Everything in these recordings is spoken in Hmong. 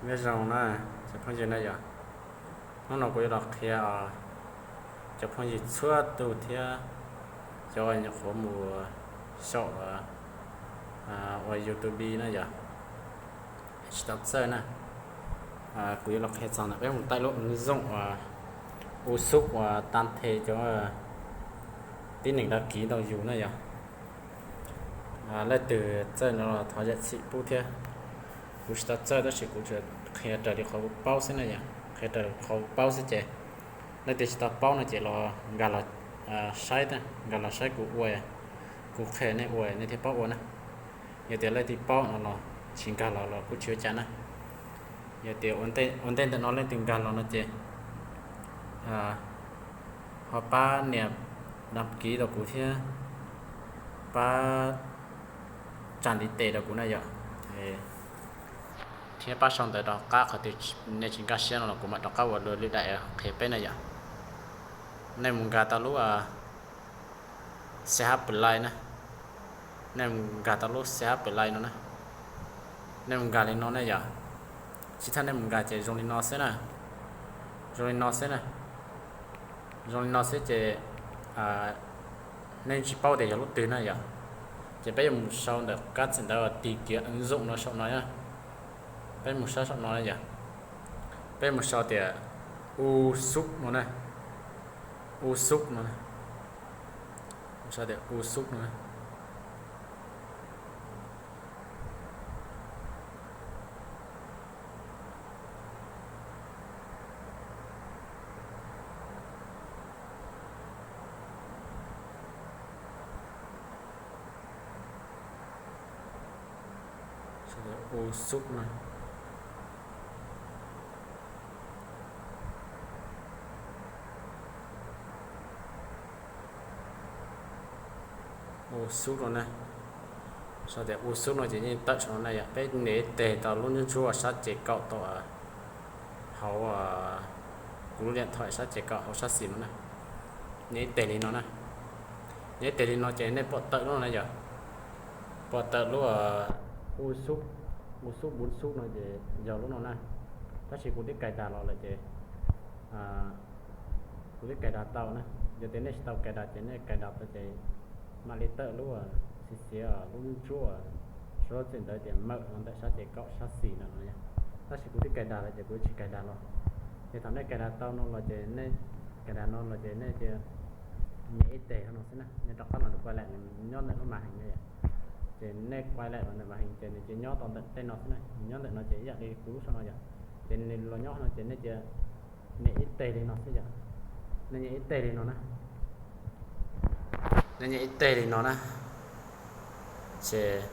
Nyob zoo na cov phooj ywg na yom, hnub no kuv yuav los qhia cov phooj ywg txhua tus thiab cov uas nyuam qhuav mus xyaum ua YouTube na yom, tsis tau txawj na. Kuv yuav los qhia txog ntawm peb mus taij lub ứng dụng uas YouTube uas tam the cov tib neeg đăng ký ntau yus na yom. Leej twg txawj no los thov zam txim pub thiab. Kuv tsis tau txawj tab sis kuv tsuas qhia raws li qhov kuv paub xwb na yom, qhia raws li qhov kuv paub xwb ces leej twg tsis tau paub no ces los nkag los saib, nkag los saib kuv ua, kuv qhia nej ua nej thiaj paub ua na. Yog tias leej twg paub no los tsis nkag los los kuj tsis ua cas na. Yog tias ua ntej ntawm no leej twg nkag los no ces ho pab nias đăng ký rau kuv thiab pab tsam ntiv tes rau kuv na yom, thiab pab sau ntawv rov qab qhov twg nej tsis nkag siab no los kuv mam rov qab ua dua lwm daim qhia peb na yom. Nej mus nkag tau lub CH Play na, nej mus nkag tau lub CH Play no na, nej mus nkag li no ne yom. Tsis thaum nej mus nkag ces zoo li no xwb na, zoo li no xwb na, zoo li no xwb ces nej tsis paub tias yog lub twg na yom. Ces peb yuav mus sau ntawm kab txim ntawv uas tìm kiếm ứng dụng no saum no na. Peb mus saib saum no na yom. Peb mus sau tias YouTube no na, YouTube no, sau tias YouTube no. YouTube no, YouTube no na, sau tias YouTube no ces yeej tawm saum no na yom. Peb nias ib teg tau lub ntsuab ntsuab sab ces kaum tau hauv kuv lub điện thoại sab ces kaum hauv sab xis no na. Nias ib teg li no na, nias ib teg li no ces nej pom tawm lub no na yom. Pom tawm lub YouTube, YouTube, YouTube no ces yog lub no na. Tab sis kuv twb cài đặt los lawm ces kuv twb cài đặt tau na. Yog tias nej tsis tau cài đặt ces nej cài đặt tau ces mam li tawm lub xiv xiav lub ntsuab uas sau txim ntawv tias mawm no ntawm sab ces kaum sab xis no no. Tab sis kuv twb cài đặt lawm ces kuv tsis cài đặt los. Ces thaum nej cài đặt tau no los ces nej cài đặt no los ces nej cia nias ib teg no xwb na, nej rov qab los quay lại nws nyob ntawm lub màn hình no yom. Ces nej quay lại los ntawm màn hình ces nws cia nyob tau ntawm tej no xwb na, nyob ntawm no ces ib yam li kuv lub saum no yom. Ces nws los nyob no ces nej cia nias ib teg li no xwb yom. Nej nias ib teg li no na, nej nias ib teg li no na. Ces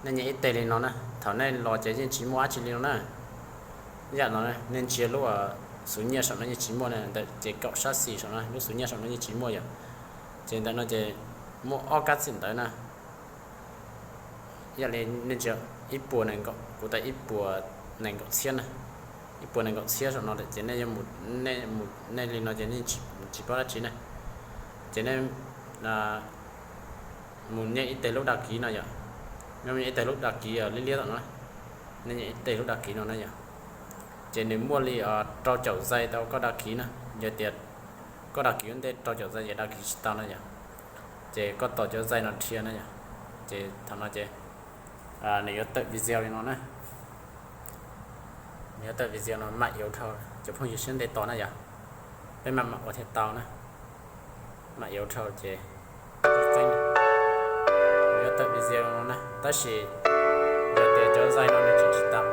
nej nias ib teg li no na, thaum nej los ces yeej tsis muaj dab tsi li no na. Ib yam no nej ntsia lub xuv nyiaj saum no yeej tsis muaj na, ntawm ces kaum sab xis saum no lub xuv nyiaj saum no yeej tsis muaj yom. Ces ntawm no ces muaj ob kab txim ntawv na. Ib yam li nej ntsia ib puas nees nkaum, kuv tau ib puas nees nkaum txhiab na, ib puas nees nkaum txhiab saum no ces nej yuav mus, nej li no ces nej tsis paub dab tsi na. Ces nej mus nias ib teg lub đăng ký no yom. Nej mus nias ib teg lub đăng ký liab liab tom no, nej nias ib teg lub đăng ký no na yom. Ces nws muaj li rau caum giây tau koj đăng ký na. Yog tias koj đăng ký ua ntej rau caum giây ces đăng ký tsis tau na yom. Ces koj tos cov giây no dhia na yom. Ces thaum no ces nws yuav tawm video li no na. Nws yuav tawm video no, mam yuav dhau, cov phooj ywg siab ntev tos na yom. Peb mam mam ua thiaj tau na. Mam yuav dhau ces yuav tawm video no na. Tab sis yog tias cov giây no nws tseem tsis tau,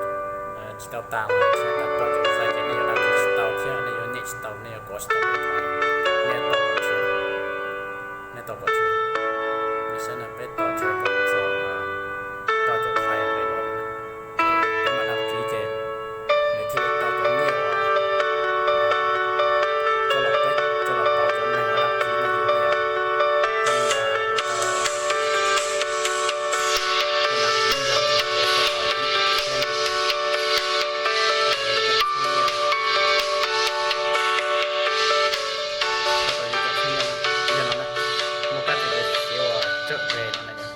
tsis tau tas, tsis tau rau cov giây ces nej yuav đăng ký tsis tau thiab nej yuav nias tsis tau, nej yuav kov tsis tau, nej tos kom dhia, nej tos kom dhia. Nws saib no peb tos dhia kom txog rau caum giây pem no, peb mam đăng ký ces nws thiaj li tau cov nyiaj uas coj los, coj los pauv cov neeg uas đăng ký no yus na yom. Muaj kab txim ntawv uas tsawm res no na yom.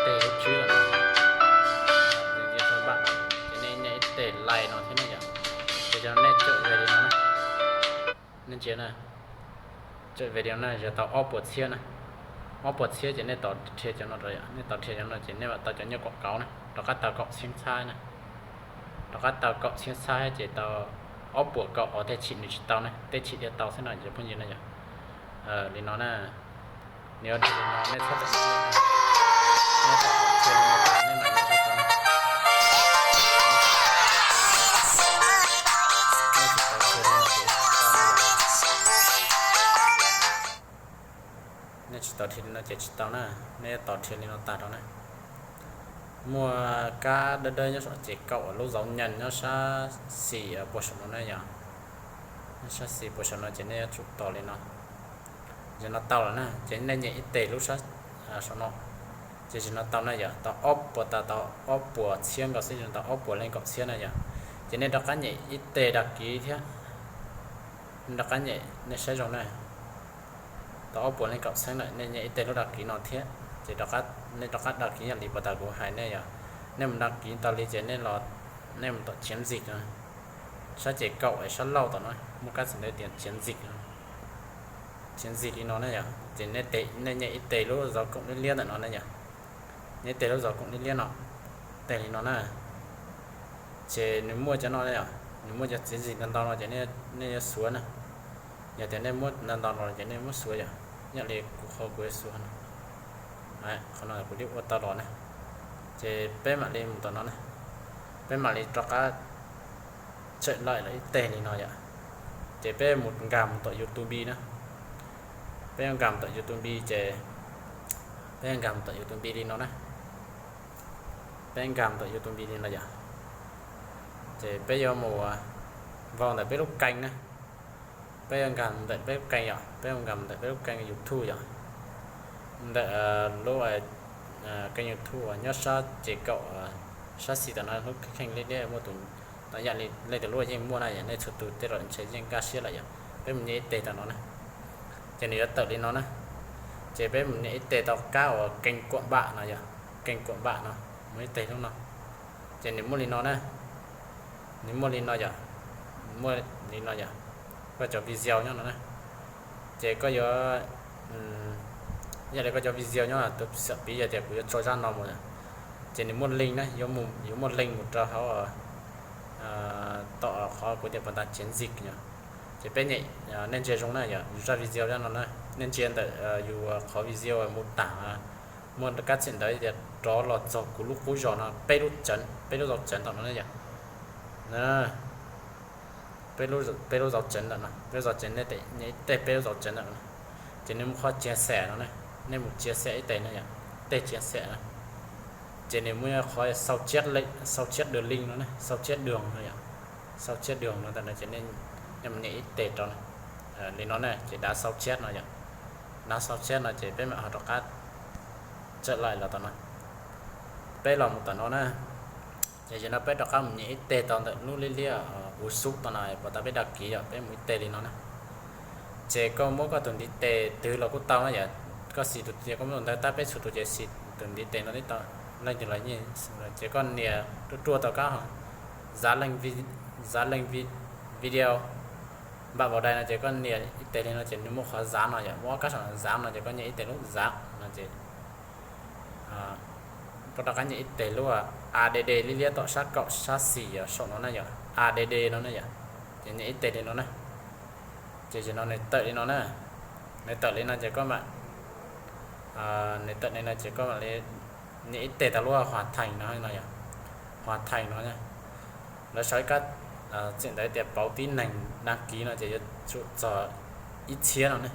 teg lub tswb lawm no, ces nej nias ib teg like no thiab na yom. Ces cov no nej tsawm ve li no na, nej ntsia na, tsawm ve li no na yog tau ob puas txhiab na, ob puas txhiab ces nej tos rhia cov no rau yom, nej tos rhia cov no ces nej mam tau cov nyuaj kaum kauv na, rov qab tau kaum txhiab txhab na, rov qab tau kaum txhiab txhab ces tau ob puas kaum ob teg chim nws tsis tau na, tej chim thiaj tau xwb no cov phooj ywg na yom. Li no na, nws yuav li no nej txhob tawm, nej tau qhov txhia li no, nej mam li tau na. Nej tsis tos rhia li no ces tsis tau na, nej tos rhia li no tag rau na. Muaj kab dawb dawb nyob saum ces kaum lub zauv nyees nyob sab xis puag saum no na yom. Nyob sab xis puag saum no ces nej yuav tsum tos li no. Zaum no tau lawm na ces nej nyem ib teg lub sab saum no. Ces zaum no tau na yom, tau ob puas, tau tau ob puas txhiab nkaus xwb, zaum no tau ob puas leej kaum txhiab na yom. Ces nej rov qab nyem ib teg dag kiv thiab, nej rov qab nyem, nej saib zoo na. Tau ob puas leej kaum txhiab lawm, nej nyem ib teg lub dag kiv no thiab ces nej rov qab dag kiv yam li puag ta kuv hais nej yom. Nej mus dag kiv tau li ces nej los, nej mus tom chiav ntxim no, sab ces kaum es sab laug tom no muaj kab txim ntawd tias chiav ntxim no, chiav ntxim li no na yom. Ces nej nyem ib teg lub zauv koom liab liab ntawm no na yom. Nyem ib teg lub zauv koom liab liab no, teg li no na. Ces nws muaj cov no, nws muaj cov chiav ntxim ntau ntau no ces nej yuav xuav na. Yog tias nej muab ntau ntau los ces nej muab xuav yom, yam li kuv qhov kuv yuav xuav no. Qhov no kuv twb ua tau los na. Ces peb mam li mus tom no na, peb mam li rov qab tsawm laim los ib teg li no yom. Ces peb mus nkag mus tom YouTube na, peb nkag mus tom YouTube ces, peb nkag mus tom YouTube li no na. Peb nkag mus tom YouTube li no yom. Ces peb yuav mus vau ntawm peb lub kênh na, peb yuav nkag ntawm peb lub kênh yom, peb yuav nkag mus ntawm peb lub kênh YouTube yom. Ntawm lub kênh YouTube uas nyob sab ces kaum, sab xis tom no lub kheej liab liab muaj tus, tom yam li leej twg lub yeej muaj na yom, nej txhua tus tej zaum ntshe yeej nkag siab lawm yom. Peb mus nyem ib teg tom no na, ces nws yuav tawm li no na. Ces peb mus nyem ib teg tau kab uas kênh quảng bá no yom, kênh quảng bá no, mus ib teg lub no. Ces nws muaj li no na, nws muaj li no yom, muaj li no yom, koj cov video nyob no na. Ces koj yuav, yam li koj cov video nyob tus xam piv yog tias kuv yuav tso zaj no mus, ces nws muaj link na, yuav muaj link mus rau hauv tom qhov kuv tias puag ta chiav ntxim yom. Ces peb nyem, nej ntsia zoo na yom, yus zaj video zaj no na, nej ntsia ntawm yus qhov video mus tag, muaj kab txim ntawd tias rov los txog kuv lub qub zos no peb lub tsev, peb lub zos tsev tom no na yom. Peb lub zos tsev ntawm no, peb lub zos tsev, nej nyem ib teg peb lub zos tsev ntawm no. Ces nej mus qhov chia sẻ no na, nej mus chia sẻ ib teg no yom, teg chia sẻ na. Ces nws muaj qhov sau chép đường link no na, sau chép đường no yom, sau chép đường no ntawm no ces nej mus nyem ib teg rau na, li no na, ces dav sau chép no yom, dav sau chép no ces peb mam ho rov qab tsawm laim los tom no, peb los mus tom no na. Ces zaum no peb rov qab mus nyem ib teg tau ntawm lub liab liab ua xub tom no, puag ta peb dag kiv yom, peb mus ib teg li no na. Ces koj muab koj tus ntiv tes twg los kuj tau na yom, koj xis tus twg koj muab tus ntawd tab, peb txhua tus ces xis tus ntiv tes no tib tau, leej twg los yeej. Ces koj nias ruaj ruaj tau kab ho dán lên, dán lên video, bạn vào đây no ces koj nias ib teg li no ces nws muaj qhov dán no yom, muaj ob kab saum dán no ces koj nyem ib teg lub dán no ces koj rov qab nyem ib teg lub add liab liab tom sab kaum sab xis yom, saum no na yom, add no na yom. Ces nyem ib teg li no na. Ces zaum no nws tawm li no na, nws tawm li no ces koj mam, nws tawm li no ces koj mam li nyem ib teg tau lub hoàn thành no no yom, hoàn thành no. Lawv sau ib kab txim ntawd tias pauv tib neeg đăng ký no ces yuav tsum txog ib txhiab no ne,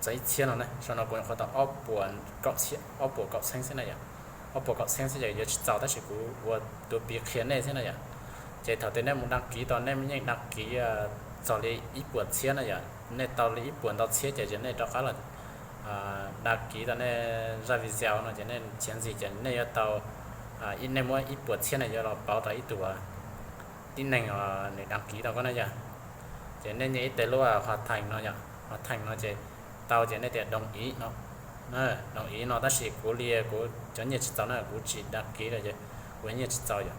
txog ib txhiab no ne. Sau no kuv nyuam qhuav tau ob puas kaum txheeb xwb na yom, ob puas kaum txheeb xwb ces yuav tsis txaus tab sis kuv ua tus piv qhia nej xwb na yom. Ces thaum twg nej mus đăng ký tau nej yeej đăng ký txog li ib puas txhiab na yom, nej tau li ib puas ntau txhiab ces nej rov qab los đăng ký tau nej zaj video no ces nej txiav ntxim ces nej yuav tau, nej muab ib puas txhiab na yuav los pauv tau ib tug tib neeg nws đăng ký tau koj na yom. Ces nej nyem ib teg lub hoàn thành no yom, hoàn thành no ces tau ces nej tias đồng ý no, Đồng ý no tab sis kuv li kuv cov nyiaj tsis txaus na, kuv tsis đăng ký lawm ces kuv nyiaj tsis txaus yom.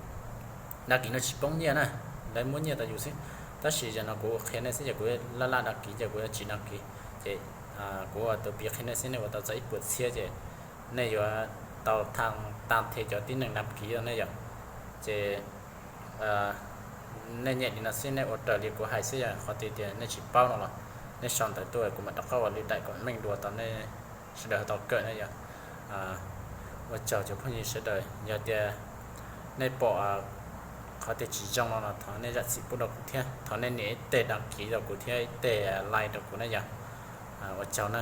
Đăng ký no tsis poob nyiaj na, lawv muab nyiaj rau yus xwb. Tab sis yog no kuv qhia nej xwb ces kuv laj laj đăng ký ces kuv yuav tsis đăng ký. Ces kuv ua tus piv qhia nej xwb, nej ua tau txog ib puas txhiab ces nej yuav tau tag them cov tib neeg đăng ký nej yom. Ces nej nyiam li no xwb, nej ua raws li kuv hais xwb, yog qhov twg tias nej tsis paub no los nej sau ntawv tuaj kuv mam rov qab ua li daim kom meej dua tau nej sawv daws tau kawm na yom. Ua tsaug cov phooj ywg sawv daws, yog tias nej pom qhov twg tsis zoo no los thov nej zam txim pub rau kuv thiab, thov nej nias ib teg đăng ký rau kuv thiab ib teg like rau kuv na yom. Ua tsaug na.